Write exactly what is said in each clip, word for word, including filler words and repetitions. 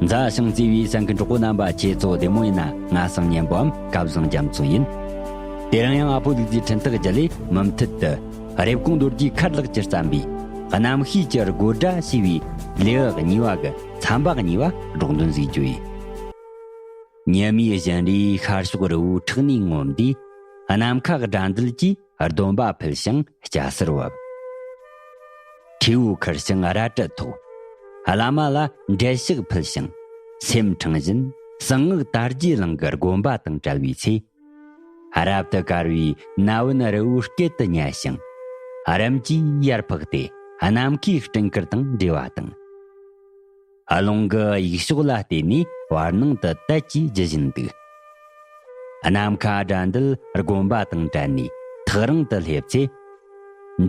མཛའ་ཞིང་བརྩེ་བའི་གསན་མཁན་གྲོགས་པོ་རྣམ་པ། ཁྱེད་ཚོ་བདེ་མོ་ཡིན་ན། ང་སང་ཉན་པའམ་སྐལ་བཟང་རྒྱ་མཚོ་ཡིན། དེ་རིང་ཡང་ཨ་ཕོ་ལུག་རྫིའི་འཕྲིན་ཐག་བརྒྱུད་ལས། མུ་མཐུད་དུ་རེབ་གོང་རྡོ་རྗེ་མཁར་ལགས་ཀྱིས་བརྩམས་པའི་རྣམ་ཤེས་ཀྱི་དགོད་སྒྲ་ཞེས་པའི་ལེའུ་གཉིས་པ་གི་ཚན་པ་གཉིས་པ་སྒྲོག་འདོན་ཞུ་རྒྱུ་ཡིན། ཉི་མའི་བཞིན་རས་ཤར་ཕྱོགས་རི་བོའི་ཕྲག་ནས་ངོམས་དུས། ནམ་མཁའ་དགྲ་འདུལ་གྱིས་སྡོམ་པ་ཕུལ་ཞིང་སྐྱ་སེར་བབས། ཁྲོ་བོ་ཁུར་ཞིང་རལ་གྲི་ཐོགས། བླ་མ་ལ་འབྲེལ་ཕྱག་ཕུལ་ཞིང་། སེམས་ཕྲེང་བཞིན་གསང་སྔགས་དར་རྒྱས་གླིང་གི་དགོན་པ་དང་བྲལ་བའི་ཚེ། རབ་ཏུ་དཀར་བའི་ན་བུན་རི་བོའི་སྐེད་དུ་ཉལ་ཞིང་། རིམ་གྱིས་ཡར་འཕགས་ཏེ་ནམ་མཁའི་སྤྲིན་དཀར་དང་འདྲེས་པ་དང་། རླུང་གི་ཡུག་ཤོག་ལ་བརྟེན་ནས་བར་སྣང་དུ་དལ་གྱིས་རྒྱུ་བཞིན་འདུག། ནམ་མཁའ་དགྲ་འདུལ་དགོན་པ་དང་བྲལ་ནས་ཐག་རིང་དུ་སླེབས་ཚེ།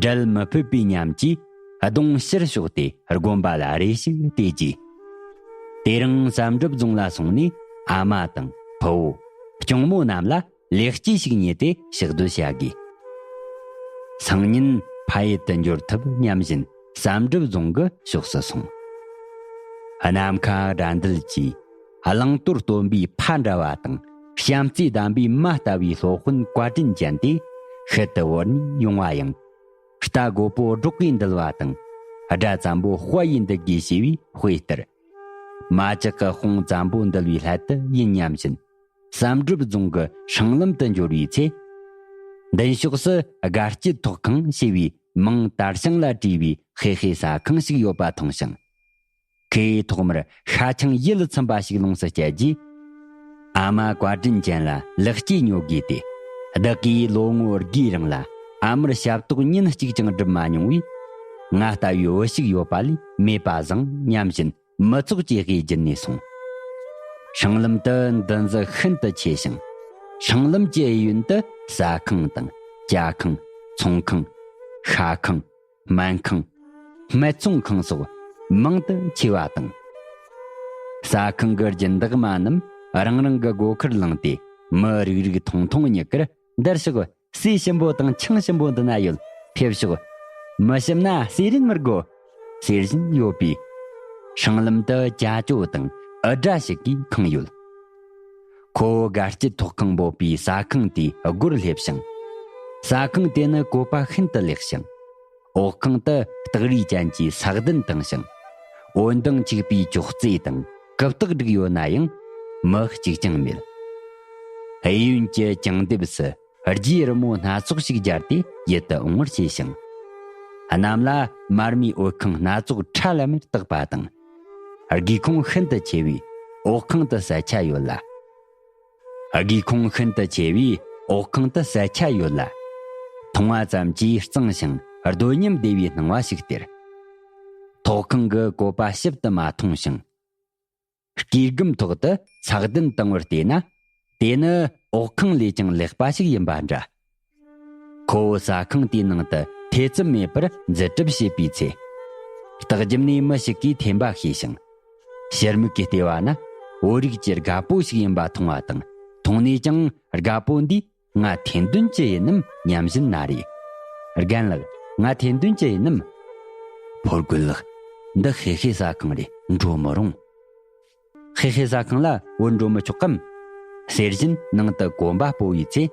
འབྲལ་མི་ཕོད་པའི་ཉམས་ཀྱིས་གདོང་ཕྱིར་ཕྱོགས་ཏེ་དགོན་པ་ལ་རེ་ཞིག་བལྟས་རྗེས། དེ་རིང་བསམ་གྲུབ་རྫོང་ལ་སོང་ནས་ཨ་མ་དང་ཕུ་བོ། སྐྱོང་མོ་རྣམས་ལ་ལེགས་སྐྱེས་ཤིག་ཉེས་ཏེ་ཕྱག་སྡོད་བྱ་དགོས། སང་ཉིན་ཕ་ཡུལ་དུ་འབྱོར་ཐུབ་སྙམ་བཞིན་བསམ་གྲུབ་རྫོང་གི་ཕྱོགས་སུ་སོང་། ནམ་མཁའ་དགྲ་འདུལ་གྱིས་བླང་དོར་སྟོན་པའི་ཕ་འདྲ་བ་དང་། བྱམས་བརྩེ་ལྡན་པའི་མ་ལྟ་བུའི་སློབ་དཔོན་བཀའ་དྲིན་ཅན་དེ་ཤུལ་དུ་བོར་ནས་ཡོང་བ་ཡང་། རྟ་རྒོད་པོ་སྒྲོག་གིས་འདུལ་བ་དང་། དགྲ་བཙན་པོ་དཔའ་ཡིས་འདུལ་དགོས་ཞེས་པའི་དཔེ་ལྟར། མ་ཅིག་གི་དཔུང་བཙན་པོ་འདུལ་བའི་སླད་དུ་ཡིན་སྙམ་བཞིན། བསམ་གྲུབ་རྫོང་གི་སྲང་ལམ་དུ་འབྱོར་བའི་ཚེ། མདུན་ཕྱོགས་སུ་སྒར་སྐྱིད་ཐོག་ཁང་ཞེས་པའི་མིང་དར་ཞིང་ལ་བྲིས་པའི་ཧེ་ཧེ་ཟ་ཁང་ཞིག་ཡོད་པ་མཐོང་ཞིང་། ཁོས་ཐོག་མར་ཤ་ཆང་ཡིད་ལ་ཚིམ་པ་ཞིག་ལོངས་སུ་སྤྱད་རྗེས། ཨ་མ་བཀའ་དྲིན་ཅན་ལ་ལེགས་སྐྱེས་ཉོ་དགོས་ཏེ། བདག་གིས་ལོ་ངོ་དགུའི་རིང་ལ་ཨ་མར་ཞབས་ཏོག་ཉིན་གཅིག་ཀྱང་བསྒྲུབས་མ་མྱོང་བས། ང་ལྟ་བུའི་བུ་ཞིག་ཡོད་པ་ལས་མེད་པ་བཟང་སྙམ་བཞིན། མི་ཚོགས་ཀྱི་དབུས་བརྒྱུད་ནས་སོང་། སྲང་ལམ་དུ་འདུ་འཛི་ཤིན་ཏུ་ཆེ་ཞིང་། སྲང་ལམ་གྱི་གཡས་གཡོན་དུ་ཟ་ཁང་དང་ཇ་ཁང་། ཚོང་ཁང་། ཤ་ཁང་། སྨན་ཁང་། སྨད་འཚོང་ཁང་སོགས་མང་དུ་མཆིས་པ་དང་། ཟ་ཁང་གི་སྦྱིན་བདག་མ་རྣམས་རང་རང་གི་སྒོ་ཁར་ལངས་ཏེ། མི་རིགས་རིགས་ཐུང་ཐུང་གཉིས་ཀར། འདིར་ཤོག། ཟས་ཞིམ་པོ་དང་ཆང་ཞིམ་པོ་འདི་ན་ཡོད། ཕེབས་ཤོག། མི་ཞིམ་ན་ཟས་རིན་མི་དགོས། ཟེར་བཞིན་ཡོད་པས། སྲང་ལམ་དུ་ཅ་ཅོ་དང་འུར་སྒྲ་ཞིག་གིས་ཁེངས་ཡོད། ཁོ་བོ་སྒར་སྐྱིད་ཐོག་ཁང་འབོད་པའི་ཟ་ཁང་དེའི་སྒོར་སླེབས་ཤིང་། ཟ་ཁང་དེ་ནི་བཀོད་པ་ཤིན་ཏུ་ལེགས་ཤིང་། འོག་ཁང་དུ་སྟག་རིས་ཅན་གྱི་ས་གདན་བཏིང་ཞིང་། འོད་མདངས་འཁྱུག་པའི་ཅོག་ཙེ་དང་ཀུབ་རྟགས་བསྒྲིགས་ཡོད་ན་ཡང་། མི་གཅིག་ཀྱང་མེད། གཡས་གཡོན་གྱི་གྱང་ལྡེབས་སུ། རྒྱའི་རི་མོ་སྣ་ཚོགས་ཤིག་སྦྱར་ཏེ་ཡིད་དུ་འོང་བར་བྱས་ཤིང་། གནམ་ལ་མར་མེའི་འོད་ཁང་སྣ་ཚོགས་ཁྲ་ལམ་མེར་བཏེགས་པ་དང་། སྒེའུ་ཁུང་ཤིན་ཏུ་ཆེ་བའི་འོག་ཁང་དུ་ས་ཆ་ཡོད་ལ། སྒེའུ་ཁུང་ཤིན་ཏུ་ཆེ་བའི་འོག་ཁང་དུ་ས་ཆ་ཡོད་ལ། མཐོང་བ་ཙམ་གྱིས་གཙང་ཞིང་སྡོད་སྙོམས་བདེ་བའི་སྣང་བ་ཞིག་སྟེར། ཐོག་ཁང་གི་བཀོད་པ་ཞིབ་ཏུ་མ་མཐོང་ཞིང་། སྐས་སྒམ་ཐོག་ཏུ་ས་གདན་བཏིང་བར་བལྟས་ན། དེ་ནི་འོག་ཁང་ལས་ཀྱང་ལེགས་པ་ཞིག་ཡིན་པ་འདྲ། ཁོ་བོ་ཟ་ཁང་དེའི་ནང་དུ་ཐེ་ཚོམ་མེད་པར་འཛུལ་གྲབས་བྱེད་པའི་ཚེ། ལྟག་རྒྱབ་ནས་མི་ཞིག་གིས་འཐེན་པ་ཤེས་ཤིང་། ཕྱིར་མིག་གིས་བལྟས་པ་ན། བོད་རིགས་ཀྱི་རྒད་པོ་ཞིག་ཡིན་པ་མཐོང་བ་དང་། མཐོང་ནས་ཀྱང་རྒད་པོ་འདིས། ང་འཐེན་དོན་ཅི་ཡིན་ནམ་སྙམ་བཞིན་ན་རེ། རྒན་ལགས། ང་འཐེན་དོན་ཅི་ཡིན་ནམ། ཕོ་རྒོད་ལགས། འདི་ཧེ་ཧེ་ཟ་ཁང་རེད། འགྲོ་མི་རུང་། ཧེ་ཧེ་ཟ་ཁང་ལ་བུད་འགྲོ་མི་ཆོག་གམ། ཟེར་བཞིན་ནང་དུ་གོམ་པ་སྤོ་བའི་ཚེ།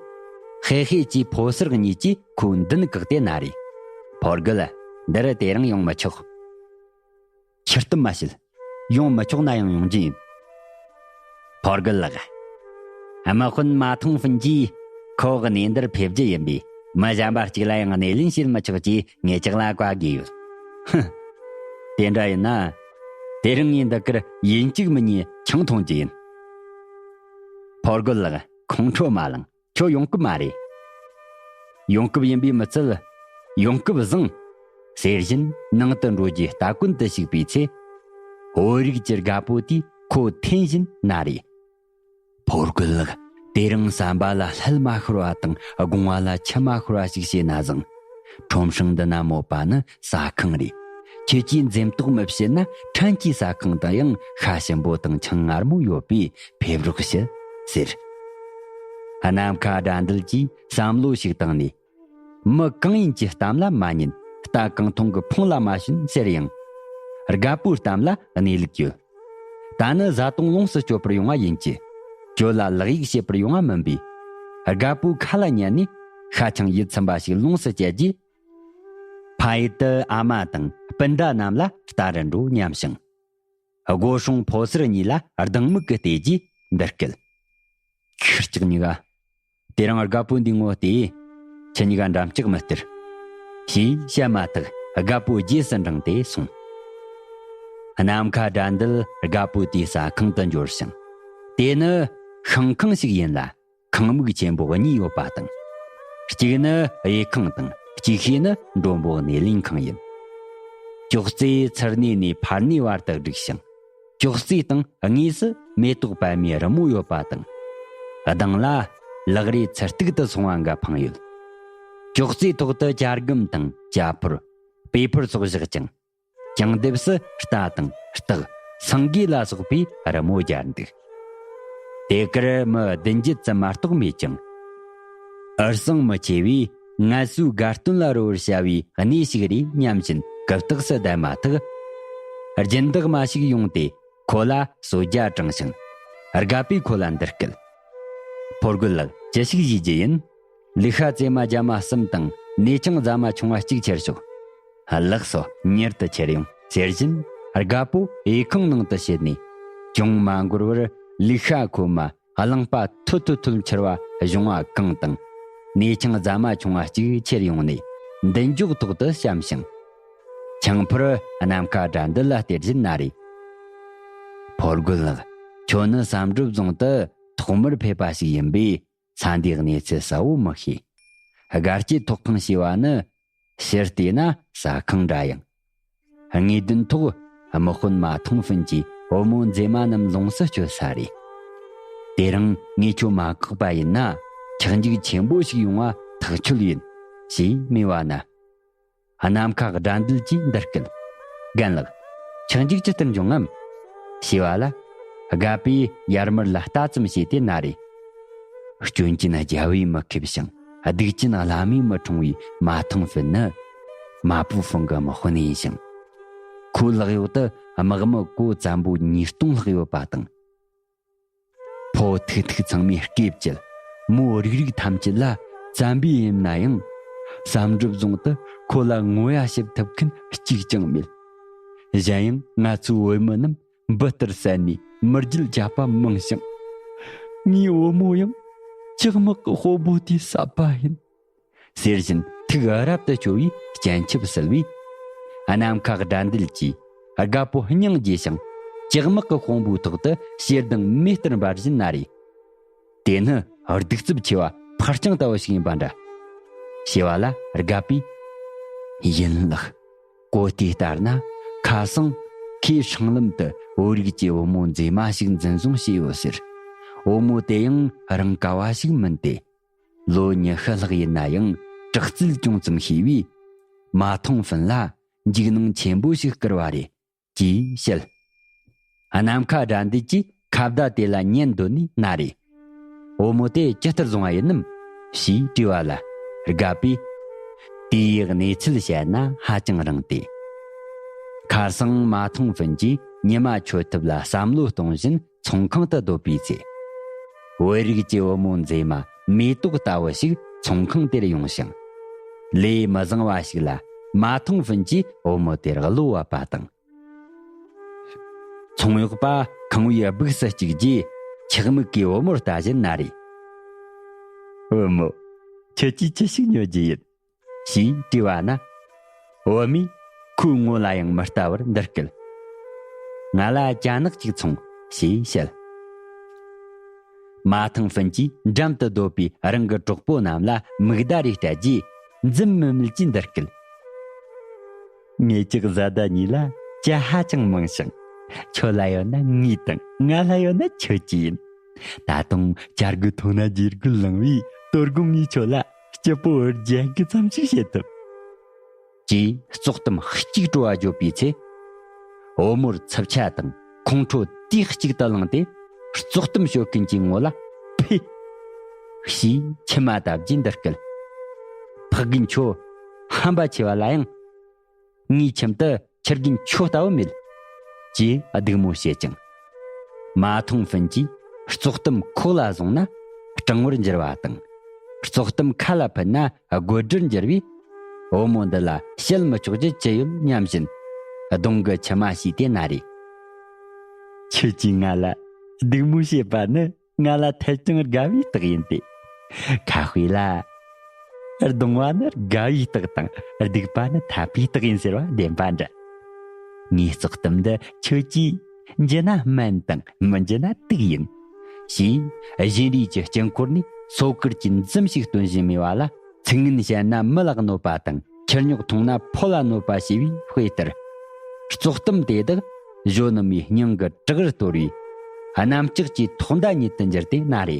ཧེ་ཧེ་གྱི་ཕོ་གསར་གཉིས་ཀྱིས་ཁོའི་མདུན་བཀག་སྟེ་ན་རེ། ཕོ་རྒོད། འདིར་དེ་རིང་ཡོང་མི་ཆོག། ཁྱི་ལྟུམ་མ་བྱེད། ཡོང་མི་ཆོག་ན་ཡང་ཡོང་རྒྱུ་ཡིན། ཕོ་རྒོད་ལགས། དམག་དཔོན་མ་ཐོང་ཧྥིན་གྱིས་ཁོ་གནས་འདིར་ཕེབས་རྒྱུ་ཡིན་པས། མི་གཞན་པ་གཅིག་ལ་ཡང་སྣེ་ལེན་བྱེད་མི་ཆོག་ཅེས་ངེད་ཅག་ལ་བཀའ་བསྒོས་ཡོད། ཧུ། དེ་འདྲ་ཡིན་ན། དེ་རིང་ངས་འདི་གར་ཡིན་གཅིག་མིན་གཉིས་ཆང་འཐུང་རྒྱུ་ཡིན། ཕོ་རྒོད་ལགས། ཁོང་ཁྲོ་མ་ལངས། ཁྱོད་ཡོང་སྐབས་མ་རེད། ཡོང་སྐབས་ཡིན་པས་མི་ཚད། ཡོང་སྐབས་བཟང་། ཟེར་བཞིན་ནང་དུ་འགྲོ་རྒྱུའི་སྟ་གོན་དུ་ཞུགས་པའི་ཚེ། བོད་རིགས་ཀྱི་རྒད་པོ་དེས་ཁོ་འཐེན་བཞིན་ན་རེ། ཕོ་རྒོད་ལགས། དེ་རིང་ཟམ་པ་ལ་ལྷད་མ་ཤོར་བ་དང་དགོང་བ་ལ་འཆི་མ་ཤོར་བ་ཞིག་བྱས་ན་བཟང་། ཁྲོམ་སྲང་འདི་ན་མོད་པ་ནི་ཟ་ཁང་རེད། ཁྱེད་ཀྱིས་འཛེམ་དོགས་མི་བྱེད་ན་ཕྲན་གྱི་ཟ་ཁང་དུ་ཡང་ཤ་ཞིམ་པོ་དང་ཆང་མངར་མོ་ཡོད་པས་ཕེབས་རོགས་ཞུ། ཟེར། ནམ་མཁའ་དགྲ་འདུལ་གྱིས་བསམ་བློ་ཞིག་བཏང་ནས། མི་གང་ཡིན་གྱི་གཏམ་ལ་མ་ཉན། རྟ་གང་འཐུང་གི་འཕོང་ལ་མ་ཞོན་ཟེར་ཡང་། རྒད་པོའི་གཏམ་ལ་གནས་ལུགས་ཡོད། ད་ནི་བཟའ་བཏུང་ལོངས་སུ་སྤྱོད་པར་ཡོང་བ་ཡིན་གྱི། ཁྱོད་ལ་ལག་གཡུག་བྱེད་པར་ཡོང་བ་མིན་པས། དགའ་པོའི་ཁ་ལ་ཉན་ནས་ཤ་ཆང་ཡིད་ཚིམ་པ་ཞིག་ལོངས་སུ་སྤྱད་རྗེས། ཕ་ཡུལ་དུ་ཨ་མ་དང་སྤུན་ཟླ་རྣམས་ལ་ལྟ་རུ་འགྲོ་སྙམ་ཞིང་། སྒོ་སྲུང་ཕོ་གསར་གཉིས་ལ་སྡང་མིག་གིས་བལྟས་རྗེས་འདི་སྐད། ཁྱི་སྐྱག་གཉིས་ཀ། དེ་རིང་དགའ་པོ་འདིའི་ངོ་བལྟས། ཁྱེད་གཉིས་ཀ་འགྲམ་ལྕག་མི་སྟེར། ཞེས་བཤད་མ་ཐག་དགའ་པོ་རྗེས་སུ་འབྲངས་ཏེ་སོང་། ནམ་མཁའ་དགྲ་འདུལ་དགའ་པོ་དེའི་ཟ་ཁང་དུ་འབྱོར་ཞིང་། དེ་ནི་ཤིང་ཁང་ཞིག་ཡིན་ལ། ཁང་མིག་ཆེན་པོ་གཉིས་ཡོད་པ་དང་། གཅིག་ནི་གཡས་ཁང་དང་གཅིག་ཤོས་ནི་མགྲོན་པོ་སྣེ་ལེན་ཁང་ཡིན། ཅོག་ཙེ་ཚུར་སྣེ་ནས་ཕར་སྣེ་བར་དུ་བསྒྲིགས་ཤིང་། ཅོག་ཙེའི་སྟེང་དངོས་སུ་མེ་ཏོག་པད་མའི་རི་མོ་ཡོད་པ་དང་། གདང་ལ་ལག་རས་ཚུར་གཏུག་ཏུ་སོང་བ་འགའ་འཕངས་ཡོད། ཅོག་ཙེའི་ཐོག་ཏུ་ཇ་སྒམ་དང་ཇ་ཕོར། པེ་ཕོར་སོགས་བཞག་ཅིང་། གྱང་ལྡེབས་སུ་རྟ་དང་སྟག་སེང་གེ་ལ་སོགས་པའི་རི་མོ་སྦྱར་འདུག། དེ་གར་མི་བདུན་བརྒྱད་ཙམ་མ་གཏོགས་མེད་ཅིང་། འུར་ཟིང་མི་ཆེ་བས་ངལ་གསོའི་དགའ་སྟོན་ལ་རོལ་བར་བྱ་བའི་གནས་ཤིག་རེད་སྙམ་བཞིན་གུ་དོག་སུ་བསྡད་མ་ཐག། སྦྱིན་བདག་མ་ཞིག་ཡོང་སྟེ་ཁོ་ལ་གསོལ་ཇ་དྲངས་ཤིང་། དགའ་པས་ཁོ་ལ་འདི་སྐད། ཕོ་རྒོད་ལགས། ཅི་ཞིག་བྱེད་རྒྱུ་ཡིན། ལུག་ཤ་བཙེ་མ་རྒྱ་མ་གསུམ་དང་ནས་ཆང་རྫ་མ་ཆུང་བ་གཅིག་ཁྱེར་ཤོག། ལགས་སོ། མྱུར་དུ་ཁྱེར་ཡོང་། ཟེར་བཞིན་དགའ་པོ་གཡས་ཁང་ནང་དུ་ཕྱིན་ནས། ཅུང་མ་འགོར་བར་ལུག་ཤ་ཁོལ་མ་རླངས་པ་ཐོལ་ཐོལ་ཐོལ་འཕྱུར་བ་གཞོང་བ་གང་དང་། ནས་ཆང་རྫ་མ་ཆུང་བ་གཅིག་ཁྱེར་ཡོང་ནས་མདུན་ཅོག་ཐོག་ཏུ་བཤམས་ཤིང་། ཆང་ཕོར་ནམ་མཁའ་དགྲ་འདུལ་ལ་སྟེར་བཞིན་ན་རེ། ཕོ་རྒོད་ལགས། ཁྱོད་ནི་བསམ་གྲུབ་རྫོང་དུ་ཐོག་མར་ཕེབས་པ་ཞིག་ཡིན་པས། ས་འདིའི་གནས་ཚུལ་གསལ་བོ་མི་ཤེས། སྒར་གྱི་ཐོག་ཁང་ཞེས་པ་ནི་ཕྱིར་བལྟས་ན་ཟ་ཁང་འདྲ་ཡང་། དངོས་དོན་ཐོག་དམག་དཔོན་མ་ཐོང་ཧྥིན་གྱིས་བུ་མོ་མཛེས་མ་རྣམས་ལོངས་སུ་སྤྱོད་ས་རེད། དེ་རིང་ངས་ཁྱོད་མ་བཀག་པ་ཡིན་ན་ཁྱག་འཇིག་ཆེན་པོ་ཞིག་ཡོང་བ་ཐག་ཆོད་ཡིན། ཞེས་སྨྲས་པ་ན། ནམ་མཁའ་དགྲ་འདུལ་གྱིས་འདི་སྐད། རྒན་ལགས། ཁྱག་འཇིག་ཇི་ལྟར་འབྱུང་ངམ། ཞེས་པ་ལ། དགའ་པས་ཡར་མར་ལ་ལྟ་ཙམ་བྱས་ཏེ་ན་རེ། སྐྱོན་ཅན་རྒྱལ་བས་མི་ཁེབས་ཤིང་སྡིག་ཅན་བླ་མས་མི་འཁྲུངས་པའི་མ་ཐང་ཧྥིན་ནི། མ་པུ་ཧྥིན་གྱི་དམག་དཔོན་ཡིན་ཞིང་། ཁོའི་ལག་འོག་ཏུ་དམག་མི་གོ་བཙན་པོ་ཉིས་སྟོང་ལྷག་ཡོད་པ་དང་། ཕོ་ཐུག་ཐུག་ཚང་མས་སྐེ་བཅད། མོ་རིག་རིག་ཐམས་ཅད་ལ་བཙན་པོས་གཡེམ་ན་ཡང་། བསམ་གྲུབ་རྫོང་དུ་ཁོ་ལ་ངོ་ཡ་བྱེད་ཐུབ་མཁན་གཅིག་ཀྱང་མེད། གཞན་ཡང་ང་ཚོའི་བོད་མི་རྣམས་འབུ་ལྟར་བསད་ནས་མི་རྒྱུད་བཅད་པ་མང་ཞིང་། ངའི་བུ་མོ་ཡང་ཇག་དམག་གི་དཔོན་པོ་དེས་བསད་པ་ཡིན། ཟེར་བཞིན་ཐུགས་རབ་ཏུ་སྐྱོ་བའི་སྤྱན་ཆབ་བསིལ་བས། ནམ་མཁའ་དགྲ་འདུལ་གྱིས་དགའ་པོ་སྙིང་རྗེ་ཞིང་ཇག་དམག་གི་དཔོན་པོའི་ཐོག་ཏུ་ཞེ་སྡང་མེ་ལྟར་འབར་བཞིན་ན་རེ། དེ་ནི་གདུག་རྩུབ་ཆེ་བ་འཕར་རྐྱང་ལྟ་བུ་ཞིག་ཡིན་པ་འདྲ། ཞེས་པ་ལ་དགའ་པས། ཡིན་ལགས། གོ་དེ་ལྟར་ན་ཁ་སང་ཁོས་སྲང་ལམ་དུ་བོད་རིགས་ཀྱི་བུ་མོ་མཛེས་མ་ཞིག་འཛིན་བཟུང་བྱས་ཡོད་ཟེར། བུ་མོ་དེ་ཡང་རང་ག་བ་ཞིག་མིན་ཏེ། ལོ་ཉི་ཤུ་ལྷག་ཡིན་ན་ཡང་དྲག་རྩལ་ཅུང་ཙམ་ཤེས་པས། མ་ཐོང་ཧྥིན་ལ་འཇིགས་སྣང་ཆེན་པོ་ཞིག་བསྐུར་བ་རེད། ཅེས་བཤད། ནམ་མཁའ་དགྲ་འདུལ་གྱིས་ཁ་བརྡ་དེ་ལ་ཉན་འདོད་ནས་ན་རེ། བུ་མོ་དེ་ཇི་ལྟར་བཟུང་བ་ཡིན་ནམ། ཞེས་དྲིས་པ་ལ་དགའ་པས། དེའི་གནས་ཚུལ་བཤད་ན་ཧ་ཅང་རིང་སྟེ། ཁ་སང་མ་ཐོང་ཧྥིན་གྱིས་ཉི་མ་མཆོད་ཐབས་ལ་བསམ་བློ་གཏོང་བཞིན་ཚོང་ཁང་དུ་སྡོད་པའི་ཚེ། བོད་རིགས་ཀྱི་བུ་མོ་མཛེས་མ་མེ་ཏོག་ལྟ་བུ་ཞིག་ཚོང་ཁང་དེར་ཡོང་ཞིང་། ལས་མི་བཟང་བ་ཞིག་ལ་མ་ཐོང་ཧྥིན་གྱིས་བུ་མོ་དེར་བློ་བབས་པ་དང་། ཚོང་གཡོག་པ་ཁང་བའི་སྦུགས་སུ་བཅུག་རྗེས་ཆག་མིག་གིས་བུ་མོར་ལྟ་བཞིན་ན་རེ། བུ་མོ། ཁྱེད་ཀྱིས་ཅི་ཞིག་ཉོ་རྒྱུ་ཡིན། ཞེས་དྲིས་པ་ན། བུད་མེད་ཁོའི་ངོ་ལ་ཡང་མི་ལྟ་བར་འདི་སྐད། ང་ལ་ཅ་ནག་ཅིག་ཚོང་ཞེས་བཤད། མ་ཐང་ཧྥིན་གྱིས་འགྲམ་དུ་སྡོད་པའི་རང་གི་གྲོགས་པོ་རྣམས་ལ་མིག་ཟླ་རེ་སྤྲད་རྗེས་འཛུམ་དམུལ་དམུལ་གྱིས་འདི་སྐད། ངེད་ཅག་བཟའ་ཟླ་གཉིས་ལ་ཇ་ཧ་ཅང་མང་ཞིང་། ཁྱོད་ལ་ཡོད་ན་ངའི་དང་ང་ལ་ཡོད་ན་ཁྱོད་ཀྱི་ཡིན། ད་དུང་ཇ་རྒོད་ཐོང་ན་ཇེ་རྒོད་ལངས་པས་དོ་དགོང་ངས་ཁྱོད་ལ་སྐྱིད་པོ་འུར་རྒྱག་གི་ཙམ་ཞིག་བྱེད་ཐུབ། ཅེས་བཙོག་གཏམ་གཅིག་བྲོ་བ་བརྗོད་པའི་ཚེ། བུ་མོར་ཚབས་ཆ་དང་ཁོང་ཁྲོ་དུས་གཅིག་ཏུ་ལངས་ཏེ་བཙོག་གཏམ་ཤོད་མཁན་གྱི་ངོ་ལ་ཕེ། ཞེས་མཆི་མ་བཏབ་རྗེས་འདི་སྐད། ཕག་རྒན་ཁྱོད་ཧམ་པ་ཆེ་བ་ལ་ཡང་། ངའི་ཁྱིམ་དུ་ཁྱི་རྒན་ཁྱོད་ལྟ་བུ་མེད། ཅེས་སྡིགས་མོ་བྱེད་ཅིང་ མ་ཐོང་ཧྥིན་གྱིས་བཙོག་གཏམ་ཁོག་ལ་བཟུང་ན་སྤྲང་བོར་འགྱུར་བ་དང་། བཙོག་གཏམ་ཁ་ལ་ཕུད་ན་དགོད་བྲོར་འགྱུར་བས། བུ་མོ་འདི་ལ་བཤད་མི་ཆོག་རྒྱུ་ཅི་ཡོད་སྙམ་བཞིན་གདོང་གི་མཆི་མ་བྱས་ཏེ་ན་རེ། ཁྱོད་ཀྱིས་ང་ལ་སྡིགས་དམོད་བྱེད་པ་ནི། ང་ལ་ཐད་ཀྱང་དགའ་བའི་རྟགས་ཡིན་ཏེ། ཁ་དཔེ་ལ། གདུང་བ་ནི་དགའ་བའི་རྟགས་དང་སྡིག་པ་ནི་འཐབ་པའི་རྟགས་ཡིན་ཟེར་བ་བདེན་པ་འདྲ། ངའི་བཙོག་གཏམ་འདི་ཁྱོད་ཀྱིས་འཇི་ན་སྨན་དང་མི་འཇི་ན་དུག་ཡིན། ཞེས་བཞིན་རས་ཀྱི་དཀྱིལ་འཁོར་ནས་སོ་དཀར་གྱི་འཛུམ་ཞིག་སྟོན་བཞིན་མེད་པ་ལ། ཚིག་ངན་བཤད་ན་མི་ལ་གནོད་པ་དང་། ཁྱི་སྨྱོག་འཐུང་ན་ཕོ་ལ་གནོད་པ་ཞེས་པའི་དཔེ་ལྟར། བཙོག་གཏམ་དེ་དག་གཞོན་ནུ་མའི་སྙིང་གི་བྲག་རི་གཏོར་བས། གནམ་ལྕགས་ཀྱི་ཐོག་མདའ་ཉིད་དུ་འགྱུར་ཏེ་ན་རེ།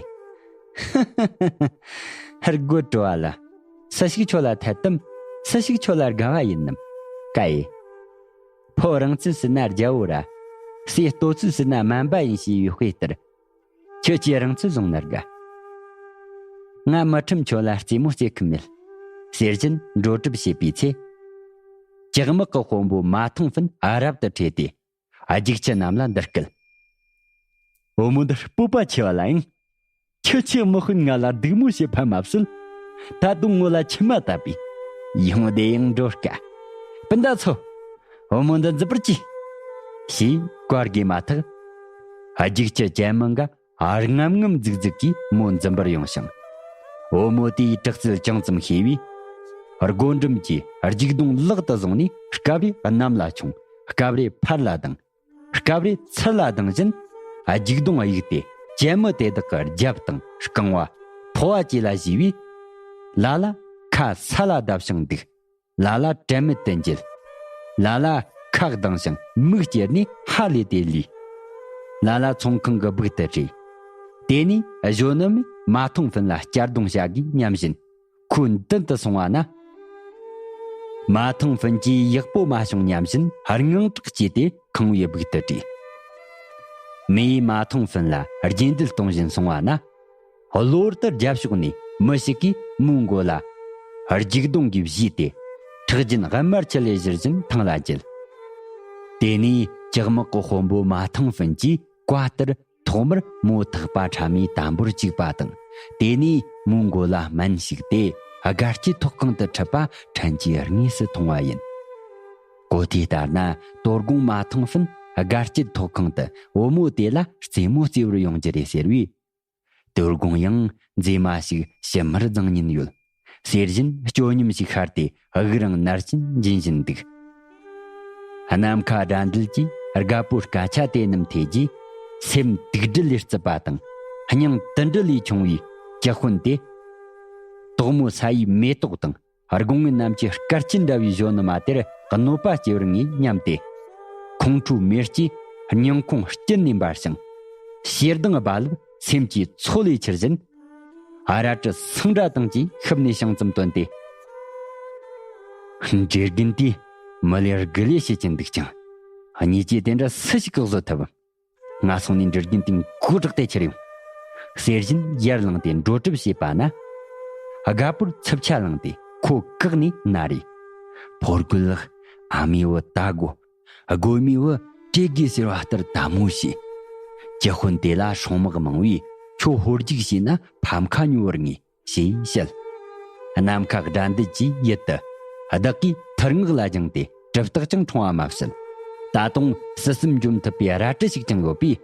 ཧར་རྒོད་བྲོ་བ་ལ། སུ་ཞིག་ཁྱོད་ལ་ཐད་དམ། སུ་ཞིག་ཁྱོད་ལ་དགའ་བ་ཡིན་ནམ། ཀ་ཡེ། ཕོ་རིང་ཚུལ་ཟིན་ན་རྒྱལ་པོ་ར། སྲས་ལྟོ་ཚུལ་ཟིན་ན་སྨན་པ་ཡིན་ཞེས་པའི་དཔེ་ལྟར། ཁྱོད་ཀྱིས་རང་ཚུལ་བཟུང་ན་དགའ། ང་མི་ཁྲིམས་ཁྱོད་ལ་རྩེད་མོ་རྩེ་ཁུམ་མེད། ཟེར་བཞིན་འགྲོ་གྲབས་བྱེད་པའི་ཚེ། ལྕགས་དམག་གི་དཔོན་པོ་མ་ཐང་ཧྥིན་རབ་ཏུ་ཁྲོས་ཏེ། རྒྱུག་ཁྱི་རྣམས་ལ་འདི་སྐད། བུ་མོ་འདི་སྤོབས་པ་ཆེ་བ་ལ་ཡང་། ཁྱོད་ཀྱིས་དམག་དཔོན་ང་ལ་སྡིགས་དམོད་བྱེད་ཕ་མ་བསད། ད་དུང་ངོ་ལ་མཆི་མ་བཏབ་པས། ཡོང་བདེ་ཡང་འགྲོ་དཀའ། སྤུན་ཟླ་ཚོ། བུ་མོ་འདི་འཛིན་པར་གྱིས། ཞེས་བཀའ་བསྒོས་མ་ཐག་རྒྱུག་ཁྱི་ཅན་མི་འགའ་རྔམ་ངམ་རྫིག་རྫིག་གིས་མོ་འཛིན་པར་ཡོང་ཞིང་། བུ་མོ་དེའི་དྲག་རྩལ་ཅུང་ཙམ་ཤེས་པས། སྒོ་འགྲམ་གྱི་རྒྱུག་རྡུང་ལག་ཏུ་བཟུང་ནས་སྐབས་རེ་གནམ་ལ་མཆོང་། སྐབས་རེ་ཕར་ལ་ལྡིང་། སྐབས་རེ་ཚུར་ལ་ལྡིང་བཞིན་རྒྱུག་རྡུང་གཡུགས་ཏེ། ཅན་མི་དེ་དག་གི་རྒྱབ་དང་རྐང་བ། ཕོ་བ་བཅས་ལ་གཞུས་པས། ལ་ལ་ཁ་ས་ལ་བརྡབས་ཤིང་འདུག། ལ་ལ་དྲན་མེད་དུ་འགྱེལ། ལ་ལ་ཁ་གདངས་ཤིང་མིག་ཅེར་ནས་ཧ་ལས་ཏེ་ལུས། ལ་ལ་ཚོང་ཁང་གི་སྦུག་ཏུ་བྲོས། དེ་ནས་གཞོན་ནུ་མས་མ་ཐང་ཧྥིན་ལ་གཅར་རྡུང་བྱ་དགོས་སྙམ་བཞིན་ཁོའི་མདུན་དུ་སོང་བ་ན། མ་ཐང་ཧྥིན་གྱིས་ཡག་པོ་མ་བྱུང་སྙམ་བཞིན་དངངས་སྐྲག་སྐྱེས་ཏེ་ཁང་བའི་སྦུག་ཏུ་བྲོས། མིའི་མ་ཐང་ཧྥིན་ལ་རྗེས་འདེད་གཏོང་བཞིན་སོང་བ་ན། གློ་བུར་དུ་རྒྱབ་ཕྱོགས་ནས་མི་ཞིག་གིས་མོའི་མགོ་ལ་རྒྱུག་རྡུང་གིས་བཞུས་ཏེ། ཁྲག་རྒྱུན་དམར་ཆུ་ལས་བཞུར་བཞིན་ཐང་ལ་འགྱེལ། དེ་ནས་ལྕགས་དམག་གི་དཔོན་པོ་མ་ཐང་ཧྥིན་གྱིས་བཀའ་ལྟར་ཐོག་མར་མོ་ཐག་པ་ཕྲ་མོའི་དམ་པོར་བཅུག་པ་དང་། དེ་ནས་མོའི་མགོ་ལ་སྨན་ཞིག་སྟེ་སྒར་སྐྱིད་ཐོག་ཁང་དུ་ཁྲིད་པ་ཕྲན་གྱིས་དངོས་སུ་མཐོང་བ་ཡིན། གོ་ཐོས་ལྟར་ན་དོ་དགོང་མ་ཐང་ཧྥིན་སྒར་སྐྱིད་ཐོག་ཁང་དུ་བུ་མོ་དེ་ལ་རྩེད་མོ་རྩེ་བར་ཡོང་རྒྱུ་རེད་ཟེར་བས། དོ་དགོང་ཡང་མཛེས་མ་ཞིག་ཞིབ་མར་བརྫངས་ཉེན་ཡོད། ཟེར་བཞིན་སྐྱོ་ཉམས་ཤིག་ཤར་ཏེ་དབུགས་རིང་ནར་བཞིན་འབྱིན་བཞིན་འདུག། ནམ་མཁའ་དགྲ་འདུལ་གྱིས་རྒད་པོའི་སྐད་ཆ་དེ་རྣམས་ཐོས་རྗེས། སེམས་དུག་སྦྲུལ་ལས་རྩུབ་པ་དང་སྙིང་དུད་འགྲོ་ལས་ཆུང་བའི་ཀྱི་ཧུན་དེ། དོག་མོ་ས་ཡི་མེ་ཏོག་དང་སྒོ་ངའི་ནམ་གྱི་སྐར་ཆེན་འདྲ་བའི་གཞོན་ནུ་མ་དེར་གནོད་པ་སྐྱེལ་བར་ངེས་སྙམ་སྟེ། ཁོང་ཁྲོའི་མེ་ལྕེ་སྙིང་ཁོང་དཀྱིལ་ནས་འབར་ཞིང་། ཞེ་སྡང་རྦ་རླབས་སེམས་ཀྱི་མཚོ་ལས་འཕྱུར་བཞིན། རལ་གྲི་སིང་སྒྲ་དང་བཅས་ཤུབས་ནས་ཞིང་ཙམ་བཏོན་ཏེ། འདྲེ་རྒན་དེས་མི་ལས་དགུ་ལས་བྱེད་ཀྱིན་འདུག་ཅིང་། གཉིས་ཀྱིས་དེ་འདྲ་སུ་ཞིག་གིས་བཟོད་ཐུབ། ང་སོང་ནས་འདྲེ་རྒན་དེ་མགོ་བྲེགས་ཏེ་ཁྱེར་ཡོང་། ཟེར་བཞིན་ཡར་ལངས་ཏེ་འགྲོ་གྲབས་བྱེད་པ་ན། རྒད་པོར་འཚུབ་ཆ་ལངས་ཏེ་ཁོ་བཀག་ནས་ན་རེ། ཕོ་རྒོད་ལགས། ཨ་མའི་བུ་ད་དགོ། དགོས་མེད་བུ་སྤྲད་དགོས་ཟེར་བ་ལྟར་དལ་མོ་བྱོས། ཀྱི་ཧུན་དེ་ལ་སྲུང་དམག་མང་བས་ཁྱོད་ཧོལ་རྒྱུག་བྱས་ན་ཕམ་ཁ་ཉོ་བར་ངེས། ཞེས་བཤད། ནམ་མཁའ་དགྲ་འདུལ་གྱིས་ཡུལ་དུ་བདག་གིས་ཐུར་མངག་ལ་སྦྱངས་ཏེ་གྲུབ་རྟགས་ཀྱང་འཁྲུངས་པ་མ་ཟད། ད་དུང་ཟུར་གསུམ་འཇོམས་ཐུབ་པའི་རལ་གྲི་ཞིག་ཀྱང་ཡོད་པས།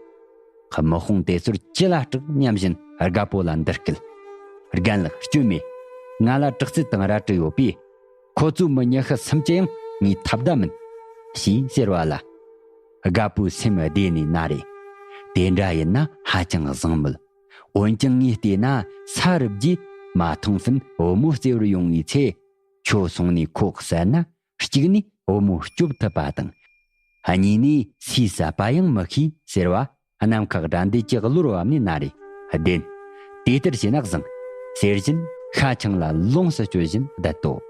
དམག་དཔུང་དེ་ཚོར་ཅི་ལ་སྐྲག་སྙམ་བཞིན་རྒད་པོ་ལ་འདི་སྐད། རྒན་ལགས། སྐྱོན་མེད། ང་ལ་དྲག་རྩལ་དང་རལ་གྲི་ཡོད་པས། ཁོ་ཚོའི་མི་ཉི་ཤུ་སུམ་ཅུ་ཡང་ངའི་ཐབས་ཟླ་མིན། ཞེས་ཟེར་བ་ལ། རྒད་པོའི་སེམས་བདེ་ནས་ན་རེ། དེ་འདྲ་ཡིན་ན་ཧ་ཅང་བཟང་མོད། འོན་ཀྱང་ངས་བལྟས་ན་ས་རུབ་རྗེས་མ་ཐང་ཧྥིན་བུ་མོ་རྩེ་བར་ཡོང་བའི་ཚེ། ཁྱོད་སོང་ནས་ཁོ་བསད་ན། གཅིག་ནས་བུ་མོ་སྐྱོབ་ཐུབ་པ་དང་། གཉིས་ནས་སུས་བསད་པ་ཡང་མི་ཤེས་ཟེར་བ་ནམ་མཁའ་དགྲ་འདུལ་གྱི་བློར་བབས་ནས་ན་རེ། བདེན། དེ་ལྟར་བྱས་ན་བཟང་། ཟེར་བཞིན་ཤ་ཆང་ལ་ལོངས་སུ་སྤྱོད་བཞིན་བསྡད་དོ།